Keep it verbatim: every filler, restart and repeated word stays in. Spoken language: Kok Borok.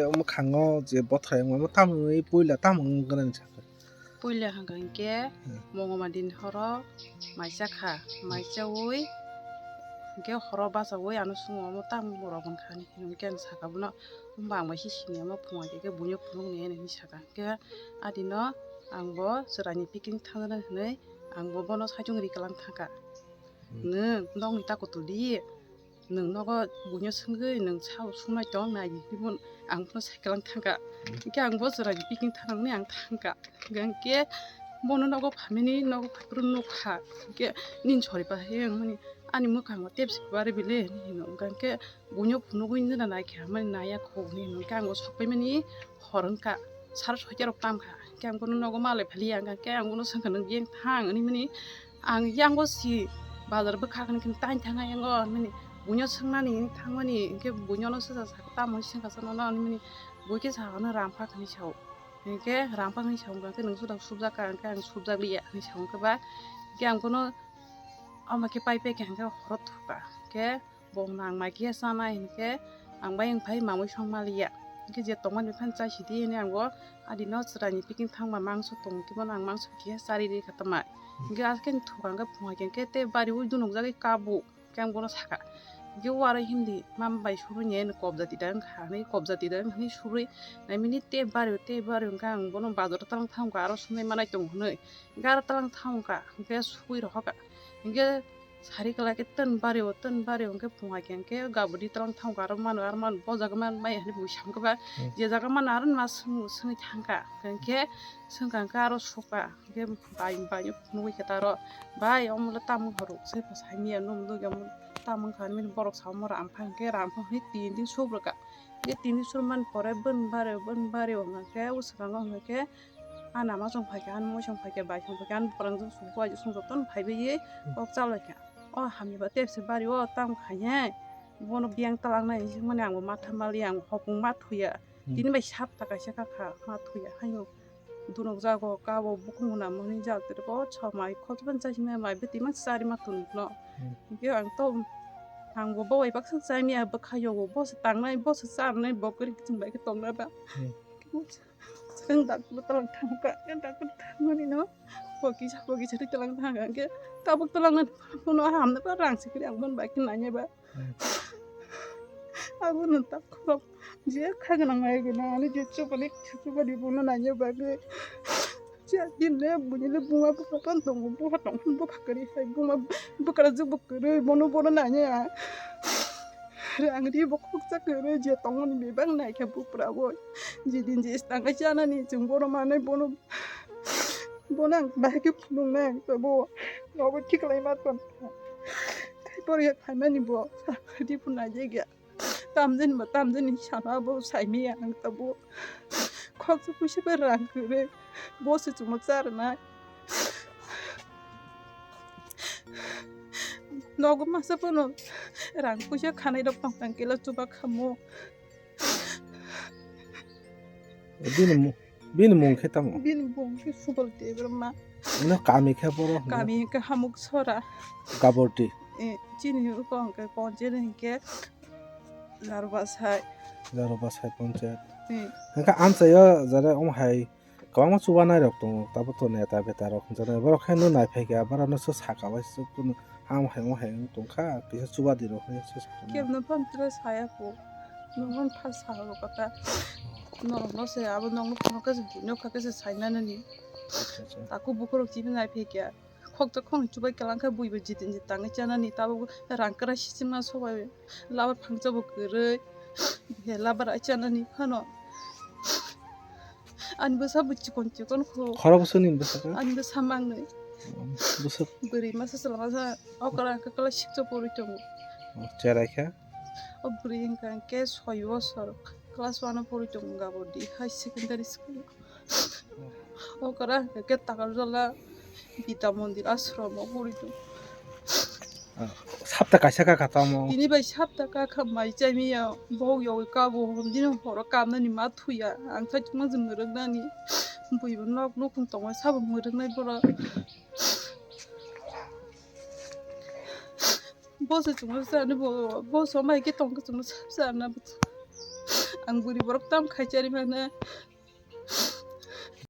Mwkhango je bothai wngma tamo wngwi puila tamo wngwi gwnang sakha. Puila hwnkha hinkhe Hmm. Mongoma din horo mai chakha, mai chaui hinkhe horo bachaui ano swngo omo tamo borok wngkha hinwi hinkhe ang sakha bono, hwnba ang bai se sini omo phunga khe buino phunukni hinwi sakha. Hinkhe adino ang bo chwraini picnic thangna hinwi ang bo bono saichung ri kwlang thangkha. Hmm. Nwng nokni ta kutu di. Nwng nogo buino swngwi nwng sao sumai tong nai di hwnwi ang bono sai kwlang thangkha. Hmm. Hinkhe ang bo chwraini picnic thangna hwnwi ang thangkha. Hinkhe bono nogo phaimani nogo phaiphuru nukha. Hinkhe nini sori bahai wngmani ani mwkhango tepsi bari bile hinwi hino. Hinkhe buino phunugwi nini naikha mani naiya kho hinwi hino. Hinkhe ang bo sokpaimani hor wngkha. Saro soitarok tamkha. Hinkhe ang bono nogo malai phaliya hinkhe ang bono swngkha nwng biyang thang hinwi mani. Ang yango si bazar bwkha hwnwi khe tani thang yango hinmani buino swngnani hinwi thangmani hinkhe buinono swsa sakha tamo swngkha sa nono hinmani bui khe sakha no rampha hinwi sao hinkhe rampha hinwi sao hinkhe nwng suda subjak kha hinkhe ang subjak liya hinwi sao hinkhe ba hinkhe ang bono omo khe pai pai khe hinkhe horo thukha hinkhe. Bo hwnna ang mai khe chanai hinkhe ang bai wng phai mamui song maliya. Hinkhe je tongmani phano chai sidi hinwi ang bo adino chwraini picnic thangma mangso tong khe bono ang mangso khe charwi rikha tama. Hinkhe askhe thukha hinkhe phunga hinkhe tei bari ui dunukjagwi kabo. Hinkhe ang bono sakha. Hinkhe o aro hindi mama bai suru ni eno kobjati da wngkha hinwi kobjati da wngkha hinwi surui naimani tei bari tei bari hinkhe ang bono bazaro twlang thangkha aro sumui manai tongo hinwi. Hinkhe aro twlang thangkha hinkhe sugui rohorkha. Hinkhe Sari kwlai khe twn bari o, twn bari o, hwnkhe phunga khe hwnkhe gabudi twlang thangkha, aro manu, aro manu, bo jaga manu mai hinwi bui samkha ba, Hmm. je jaga manu aro ma swng-, swngwi thangkha, hwnkhe swngkha hwnkhe aro sukha, hwnkhe bai, bai phunugwi khe ta aro, "Bai, omo le tamo wngkha rwk se, bo saimanya, nukgo omo tamo wngkha," hinwi borok sa omo rampha, hwnkhe rampha hinwi tin din subrwkha. Hwnkhe tini surmani pore bini bari o, bini bari o hwnkhe o swkango hwnkhe, "Ani ama chwng phaikha, ani mui chwng phaikha, bai chwng phaikha, ani bwkrangjwk chwng buaijwk chwng jotono phaibai kok chalaikha. O hamya ba tepse bari o tamo khainai, bono biyang twlangnai," hinwi hwnmani ang bo matha maliya, ang hopung ma thuya. Hmm. Tini bai sapta kaisa kakha ma thuya, haino. Dunukjago kabo bukhuk mwnamo hinwi jal tere bo chomai khokchopani chaisimani mai bwtwi ma charima tongo no. Hmm. Hinkhe ang to, ang bo bo bai baksa chaimaya bwkha yogo, bo se tangnai, bo se charnai, bo kwrwi chwng bai khe tongna ba. Hmm. Chwng doctor twlang thangkha, doctor thangmani no bo kisa bo kisa ri twlang thangkha, hinkhe tabuk twlangnani phano hamnai ba rang se kwrwi ang bono bai khe nainai ba. Abono tak khorok je kha gwnang nai gwnang ani je chubani chubani bono naina bagwi. Je din le buini le buma bupha tong tongo, bupha tong phano bupha kwrwi hai buma bwkra jwk bo kwrwi bono bono naina. Rang ri bo khoksa kwrwi je tongmani bebak naikha bupra bo. Je din je tangkha chanani chwng bono manai bono Bono ang bahai khe phunuknai ang tabuk. Nogo khiklai ma tong kha. Kaitor ya phaimani bo. Di phunai je gya. Tamjani ba tamjani sana bo saimaya ang tabuk. Khoksa puisa bai rang kwrwi. Bo se chwngno charwnai. Nogo masa phano rang puisa khanai rok tong tang kela chuba khamo. Bini mu-, bini mung khe tamo? Bini mung khe Subal Debbarma. Ino kami khe borok hwnwi? Kami khe Hamuk Sora. Gabordi. Eh, chini uko hwnkhe Poncheri hwnkhe Jarobasai. Jarobasai Poncheri. Eh. Hwnkhe amchaio jare omo hai Kwbangma chubanai rok tongo, tabuk to neta beta rok hwnjaknai, borok khe no naiphai kha, borok no se saka bai se kunu ham hai omo hai wng tong kha, kisa chuba di rok hinwi se saka. Kebo no phano tre saya kho, nwng phano sa rw kha ta, norok no se abo nwng no phunuk khe se buino kha khe se sai nani. Acha, acha. Takhuk bukhuk rok chini naiphai kha. Khokjak khoknwi chubai kwlang khe bui bo jiti jiti tangwi chanani, tabuk rang kwrai sichima sobai labar phangsa bo kwrwi, he labar ai chanani phano. Ani bwsa bo chikon chikon kho. Khorok bwswkni bwsa khe? Ani bwsa mangnwi. Bwswk? Bwrwi masa chwla masa okra hwnkhe class six o porwi tongo. Oh, cherai khe? O bwrwi hwnkha hwnkhe soi bosor class one o porwi tongo Gabordi High Secondary School. Okra hwnkhe Takarjala Gita Mondir ashram o pori tongo. Ah, sapta kaisa kha kha tamo. Tini bai sapta kha kha mai chai maya, bok yogwi kabo, hondino horo kamnani ma thuya, ang khaitokma je mwrwknani, buibo nok nukhung tongma sabo mwrwknai borok. Bo se chwngno chani bo, bo somai khe tong khe chwngno sab sana. Ang bwrwi borok tam khai chari mano.